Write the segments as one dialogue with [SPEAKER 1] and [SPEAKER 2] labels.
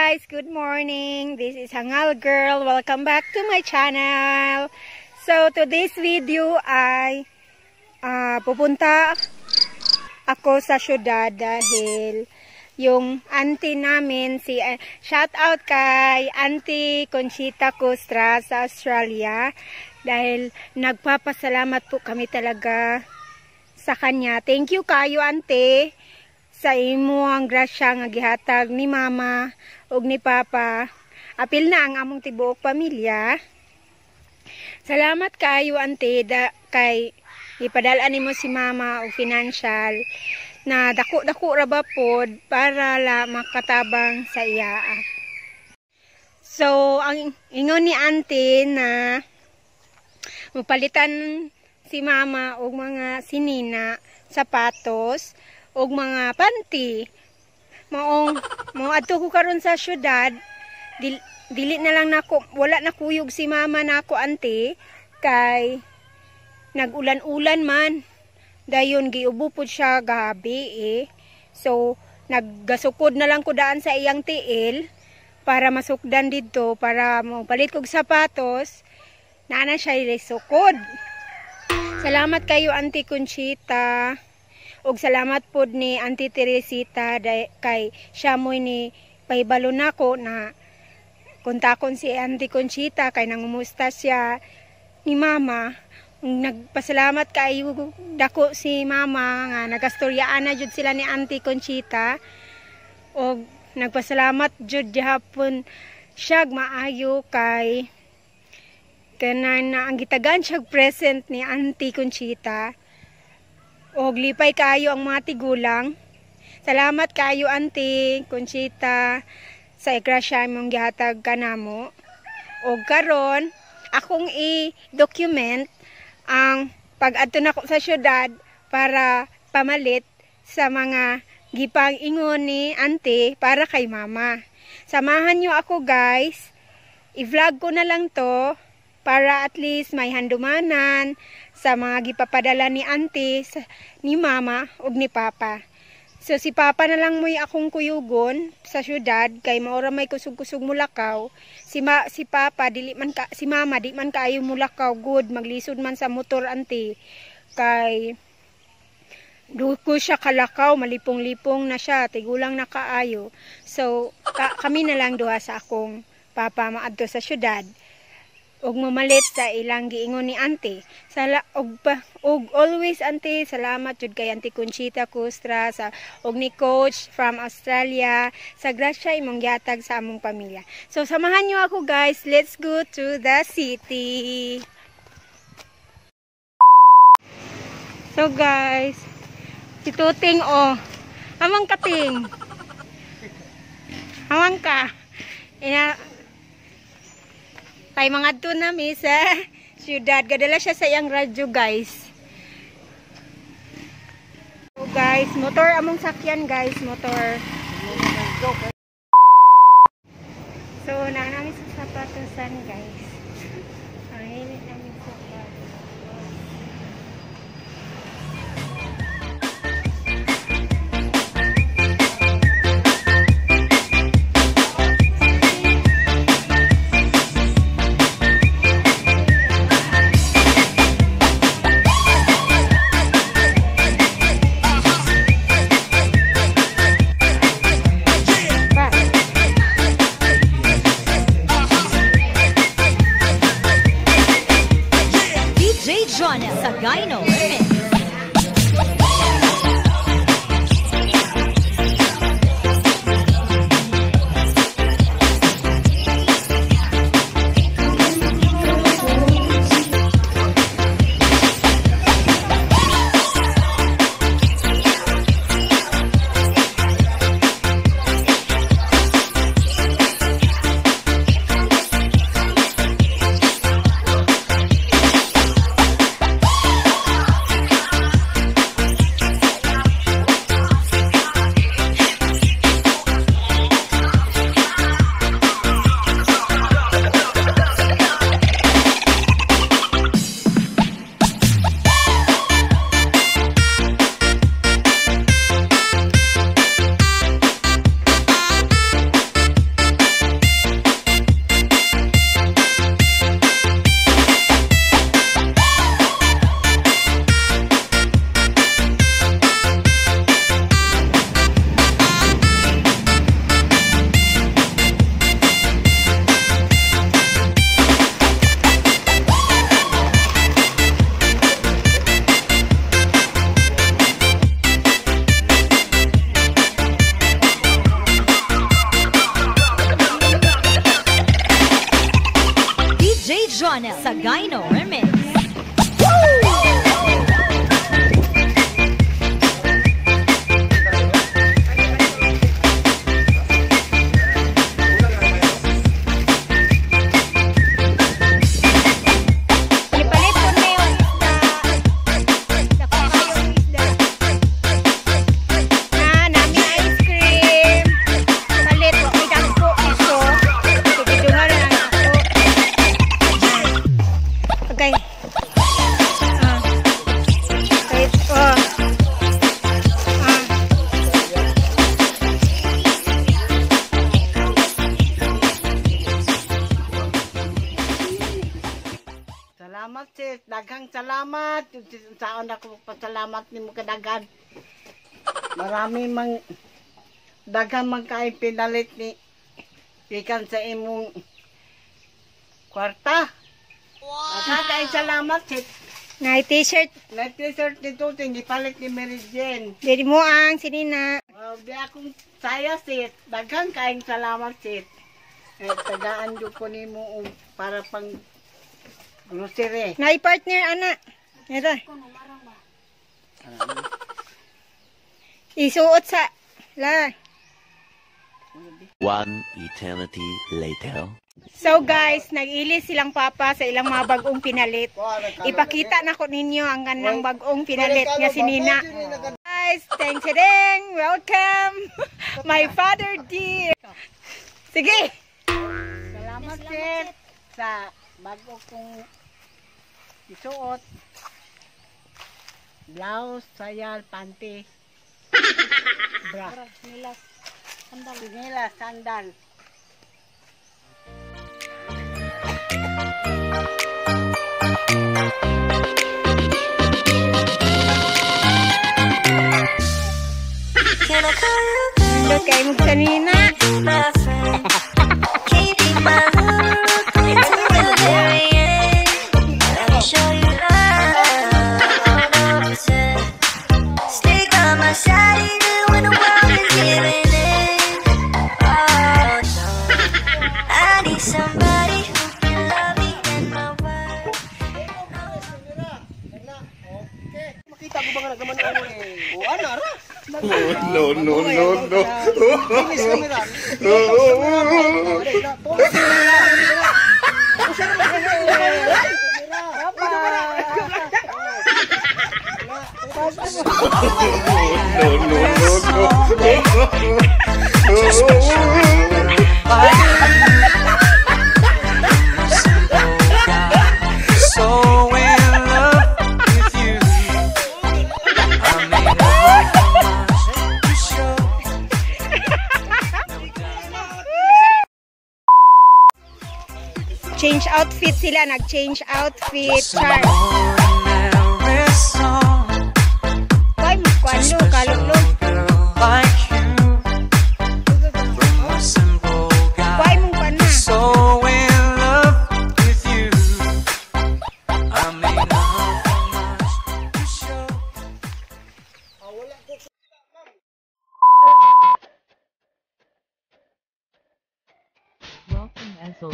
[SPEAKER 1] Guys! Good morning! This is Hangal Girl. Welcome back to my channel. So, today's video ay pupunta ako sa syudad dahil yung auntie namin, si shout out kay Auntie Conchita Costra sa Australia dahil nagpapasalamat po kami talaga sa kanya. Thank you kayo, auntie, sa imo ang grasya nga gihatag ni mama ug ni papa. Apil na ang among tibuok pamilya. Salamat kayo, auntie, da, kay ipadala nimo si mama og financial na dako-dako ra ba pod para la makatabang sa iya. So, ang ingon ni auntie na mapalitan si mama og mga sinina, sapatos, og mga panty. Maong mo adto ko karon sa syudad, dili na lang nako, wala na kuyog si mama nako, auntie, kay nag-ulan-ulan man. Dayon giubo pud siya gabi eh. So naggasukod na lang ko daan sa iyang tiil para masukdan didto para mo palit kog sapatos. Naa na siya sukod. Salamat kayo, Auntie Conchita. Ug salamat pod ni Auntie Teresita kay siya mo'y ni pahibalo nako na kontakon si Auntie Conchita kay nangumusta siya ni mama. Nagpasalamat kaayo dako si mama nga nagastoryaan na jud sila ni Auntie Conchita. Og nagpasalamat jud gihapon siya maayo kay kanan na ang gitagan siya present ni Auntie Conchita. Og lipay kaayo ang mga tigulang. Salamat kaayo, Auntie Conchita, sa grasya imong gihatag kanamo. Og karon akong i-document ang pag-adto nako sa syudad para pamalit sa mga gipang ingon ni auntie para kay mama. Samahan nyo ako, guys. I-vlog ko na lang to para at least may handumanan sa mga gipapadala ni auntie, ni mama ug ni papa. So si papa na lang mo'y akong kuyugon sa syudad kay maora may kusog-kusog mulakaw. Si papa dili man ka, si mama di man kaayo mulakaw good, maglisod man sa motor, auntie, kay duko siya kalakaw, malipong-lipong na siya, tigulang na kaayo. So kami na lang duha sa akong papa maadto sa syudad ug mamalit sa ilang giingon ni auntie. Sala og pa, og always, auntie, salamat jud kay Auntie Conchita Costra sa og ni coach from Australia sa grasya imong gihatag sa among pamilya. So samahan niyo ako, guys. Let's go to the city. So guys, si Tuting oh. Amang kating. Amang ka. Ina kay mga adto nami sa syudad. Gadala siya sa iyang radyo, guys. So guys, motor among sakyan, guys, motor. So naa nami sa sapatosan, guys. Ang init namin sa sapatos. Pa.
[SPEAKER 2] DJ Jonel Sagaino Remix. DJ Jonel Sagayno Remix.
[SPEAKER 1] Ipalit ko na yung isda. Dako kayong isda. Na, nami ice cream. Palit, wa may dagko iso. Sige, dungan na lang ako. Okay. Ah. Okay, oh. Ah.
[SPEAKER 3] Salamat, sis. Daghang salamat. Saan ako pasalamat nimo kadaghan. Marami mang daghan man kay pinalit ni gikan sa imong kwarta. Wow. Daghang kay salamat, sis.
[SPEAKER 1] Na t-shirt.
[SPEAKER 3] Na t-shirt nito gipalit ni Mary Jane.
[SPEAKER 1] Dili mo ang sinina.
[SPEAKER 3] Oh, di akong saya, sis. Daghang kaayong salamat, sis. Eh, tagaan jud ko nimo og para pang grocery.
[SPEAKER 1] Na partner ana. Ito. Isuot sa la.
[SPEAKER 4] One eternity later.
[SPEAKER 1] So guys, nag-ilis silang papa sa ilang mga bagong pinalit. Ipakita na ko ninyo ang kanang bagong pinalit nga si Nina. Guys, thanks ding. Welcome. My father dear. Sige.
[SPEAKER 3] Salamat, sis, sa bago kong isuot. Blouse, sayal, panty, bra. Sinilas, sandal. Sinilas, sandal.
[SPEAKER 1] Look kay mo kanina.
[SPEAKER 5] My friend. Can't be my lover till the very end. Let me show you love. Don't pretend. Stay by my side even when the world is giving in. Oh no, I need somebody who can love me and my word.
[SPEAKER 6] Makita ko ba nga nagaman ako eh? O ana ra.
[SPEAKER 7] No, no, no, no.
[SPEAKER 6] Finish camera.
[SPEAKER 7] No, no, no, no.
[SPEAKER 8] So in love with you. I may not have much to show.
[SPEAKER 1] Change outfit sila, nag-change outfit. Char.
[SPEAKER 8] Ordinary song.
[SPEAKER 1] Ay, kuan lo, kalok lo.
[SPEAKER 8] Girl like you. From a simple guy.
[SPEAKER 1] Kuay mong kuan na.
[SPEAKER 8] So in love with you. I may not have much to show.
[SPEAKER 9] Welcome, Ezel. Welcome, Ezel.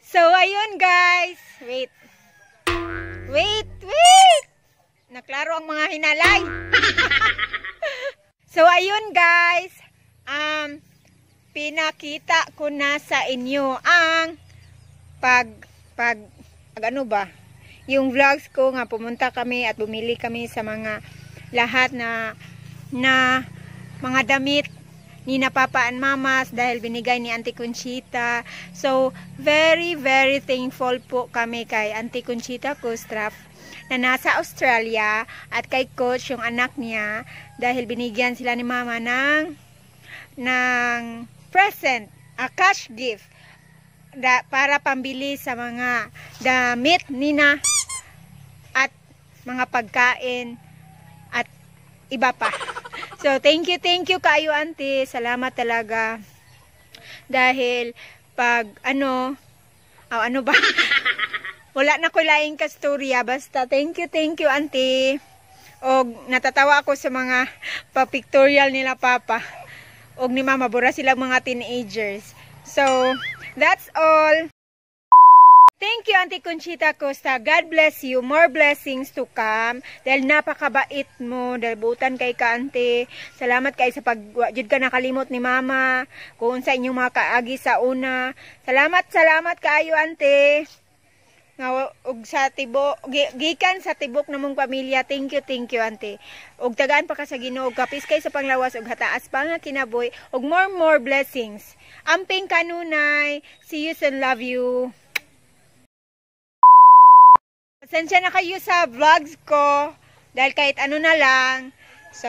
[SPEAKER 1] So, ayun guys. Wait. Wait, wait! Naklaro ang mga hinalay. So, ayun guys. Pinakita ko na sa inyo ang pag pag ano ba, yung vlogs ko nga pumunta kami at bumili kami sa mga lahat na na mga damit ni na Papa and Mamas dahil binigay ni Auntie Conchita. So, very, very thankful po kami kay Auntie Conchita Kustraf na nasa Australia at kay Coach, yung anak niya, dahil binigyan sila ni Mama ng present, a cash gift para pambili sa mga damit nina at mga pagkain at iba pa. So, thank you kayo, Auntie. Salamat talaga. Dahil pag ano, oh, ano ba? Wala na ko laing kasturya. Basta thank you, Auntie. Og natatawa ako sa mga pa-pictorial nila Papa og ni Mama. Bura sila mga teenagers. So, that's all. Thank you, Auntie Conchita Costa. God bless you. More blessings to come. Dahil napakabait mo. Dahil buutan kay ka, Auntie. Salamat kay sa pag jud ka nakalimot ni Mama. Kung sa inyong mga kaagi sa una. Salamat, salamat kaayo, Auntie. Nga og sa tibo gikan sa tibok namong pamilya. Thank you, Auntie. Og tagaan pa ka sa Ginoo, kapis kay sa panglawas og hataas pa nga kinabuhi og more more blessings. Amping kanunay. See you soon. Love you. Pasensya na kayo sa vlogs ko dahil kahit ano na lang. So,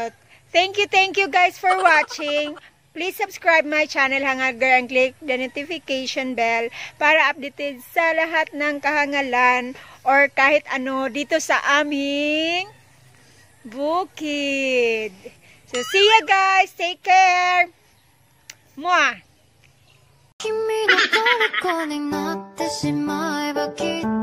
[SPEAKER 1] thank you guys for watching. Please subscribe my channel, Hangal Girl, and click the notification bell para updated sa lahat ng kahangalan or kahit ano dito sa aming bukid. So, see you guys. Take care. Mwah!
[SPEAKER 5] 君の虜になってしまえばきっ